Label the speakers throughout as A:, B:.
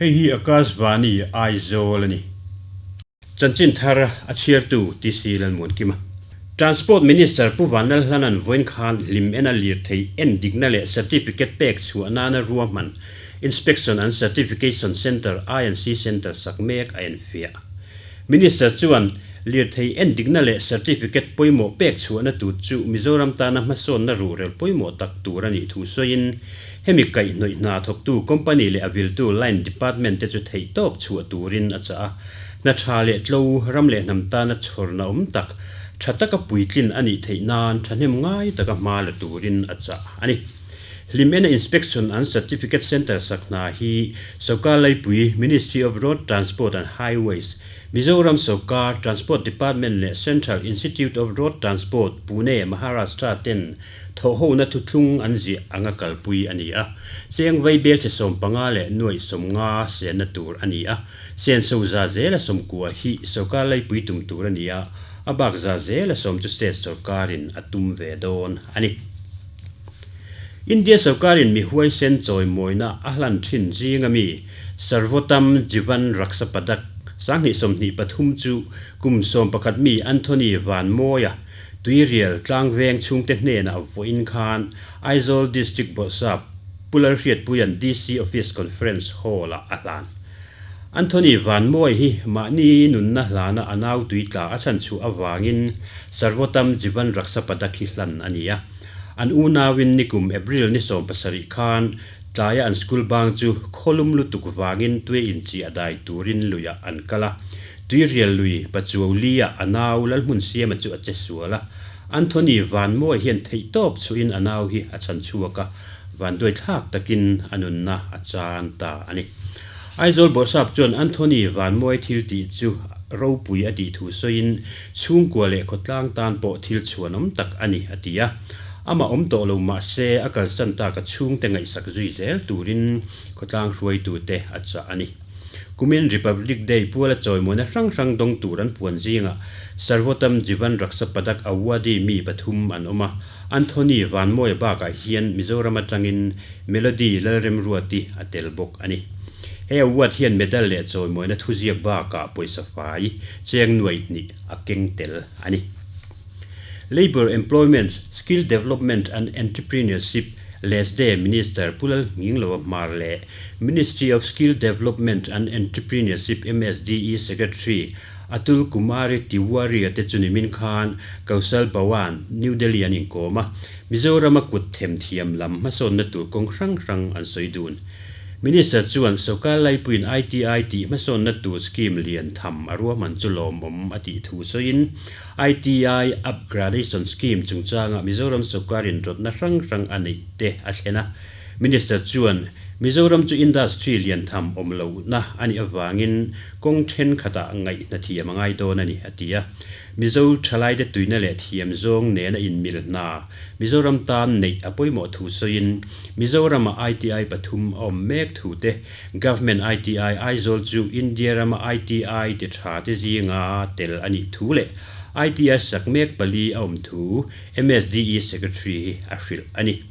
A: Hei hi Akashvani Aizawl a ni. Chanchin thar a chhiartu TC Lalmuankima. Transport Minister Pu Vanlalhlana'n vawiin khan hlim ena lirthei en dikna leh certificate pek chhuah nana ruahman Inspection and Certification Centre, INC Centre, sak mek a enfiah. Minister chuan lirthei en dikna leh certificate pawimawh pek chhuahna tur chu Mizoram tana hmasawnna ruhrel pawimawh tak tur a nih thu sawiin hemi kaihhnawih hna thawktu company leh a viltu line department te chu theihtawp chhuah turin a chah a. Hna tha leh tlo, ram leh hnam tana chhawrna awm tak, tha taka puitlin a nih theih nan thahnem ngai taka hma la turin a chah a ni. Hlimena Inspection and Certificate Centre sak hna hi Sawrkar Laipui, Ministry of Road Transport and Highways, Mizoram Sawrkar, Transport Department leh Central Institute of Road Transport, Pune, Maharashtra ten Thawhhona thuthlung an ziah anga kalpui a ni a. Cheng vai bel che 15 leh nuaih 50 senna tur a ni a. Senso za zela 90 hi sorkar laipui tum tur a ni a, a bak za zela 10 chu state sorkarin a tum ve dawn a ni. India sorkarin mi huaisen chawimawina a hlan thin zinga mi Sarvottam Jivan Raksha Padak 2023 chu kum 11 mi Anthony Vanmawia Tuirial tlangveng chhungte hnenah vawiin khan Aizawl District Bawrhsap Pu Lalhriatpuia'n DC Office Conference Hall-ah a hlan. Anthony Vanmawi hi mahni nunna hlana a nau tui tla a chhanchhuah avangin Sarvotam Jivan Raksha Padak hi hlan a ni a. An unauin nikum April ni 17 khan tlaia an school bang chu khawlum lutuk vangin tui inchi a dai turin luiah an kal a. Tuirial lui Pachuaulia a nau Lalhmunsiama chu a che sual a, Anthony Vanmawi hian theihtawp chhuahin a nau hi a chhan chhuak a, vanduai thlak takin a nunna a chan ta a ni. Aizawl Bawrhsap chuan Anthony Vanmawi thil tih chu ropui a tih thu sawiin chhungkua leh khawtlang tan pawh thil chhuanawm tak a ni a ti a. Amah awm tawh lo mah se a kalsan tak a chhungte ngaihsak zui zel turin khawtlang hruaitute a chah a ni. Kumin Republic Day puala chawimawina hrang hrang dawng tur an puan zingah Sarvottam Jivan Raksha Padak Awardee mi pathum an awm a, Anthony Vanmawia bakah hian Mizoram atangin Melody Lalremruati a tel bawk a ni. He award hian medal leh chawimawina thuziak bakah pawisa fai cheng nuaih hnih a keng tel a ni. Labour, Employment, Skill Development and Entrepreneurship, LESDE, Minister Pu Lalhngingloa Hmar leh Ministry of Skill Development and Entrepreneurship, MSDE, Secretary Atul Kumari Tiwari-a te chu nimin khan Kaushal Bhawan, New Delhi an inkawm a, Mizorama kut themthiam lam hmasawnna tur kawng hrang hrang an sawi dun. Minister chuan sawrkar laipuiin ITI tih hmasawnna tur scheme lian tham a ruahman chu lawmawm a tih thu sawiin, ITI Upgradation Scheme chungchanga Mizoram sawrkarin rawtna hrang hrang a neih te a thlen a. Minister chuan Mizoram chu industry lian tham awm lohna a nih avangin kawng thenkhatah ngaihna thiam a ngai dawn a ni, a ti a. Mizo thalaite tuina leh thiam zawng nena inmil hna Mizoram tan neih a pawimawh thu sawiin Mizorama ITI pathum a awm mek thu te, Government ITI Aizawl chu India rama ITI ti tha te zinga tel a nih thu leh ITI sak mek pali a awm thu MSDE Secretary hi a hrilh a ni.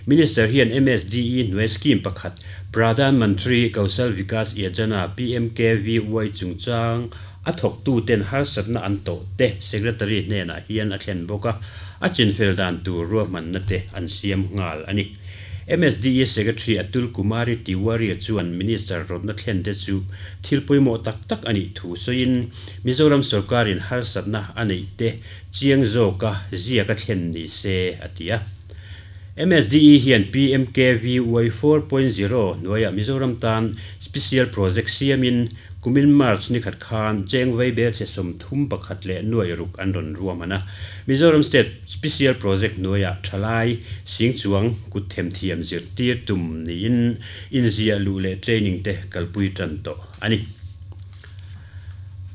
A: Minister hian MSDE hnuai scheme pakhat Pradhan Mantri Kaushal Vikas Yojana, PMKVY, chungchang a thawktu ten harsatna an tawh te Secretary hnenah hian a thlen bawk a, a chinfel dan tur ruahmanna te an siam nghal a ni. MSDE Secretary Atul Kumari Tiwari chuan Minister rawtna thlen te chu thil pawimawh tak tak a nih thu sawiin Mizoram sawrkarin harsatna a neih te chiang zawka ziak a thlen ni se a ti a. MSDE hian PMKVY 4.0 hnuaiah Mizoram tan Special Project siamin Kumin March ni khat khan cheng vaibel chhe 31 leh nuaih ruk an rawn ruahman a. Mizoram State Special Project hnuaiah thalai, singchuang, kut themthiam zirtir tum niin inziah luh leh training te kalpui tan tawh a ni.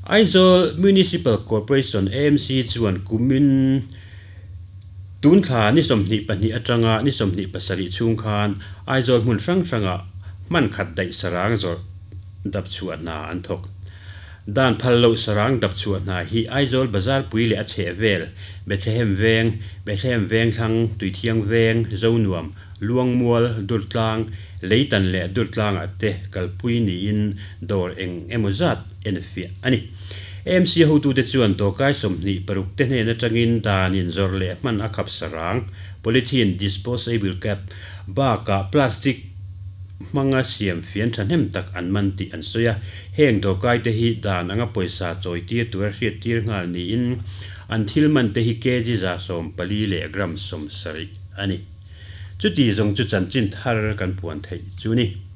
A: Aizawl Municipal Corporation, AMC, chuan kumin tun thla ni 22 atanga ni 27 chhung khan Aizawl hmun hrang hrangah hman khat daih sarang zawrh dap chhuah hna an thawk. Dan phal loh sarang dap chhuah hna hi Aizawl Bazar pui leh a chheh vel, Bethlehem Veng, Bethlehem Vengthlang, Tuithiang Veng, Zonuam, Luangmual, Durtlang, Leitan leh Durtlangah te kalpui niin dawr eng emaw zat enfiah a ni. AMC hotute chuan dawrkai 26 te hnen atangin danin zawrh leh hman a khap sarang, polythene, disposable cap, bakah plastic hmanga siam fian thahnem tak an man tih an sawi a. Heng dawrkai te hi dan anga pawisa chawi tir tura hriat tir nghal niin an thil man te hi kg 114 leh gram 70 a ni. Chuti zawng chu chanchin thar kan puan theih chu ni.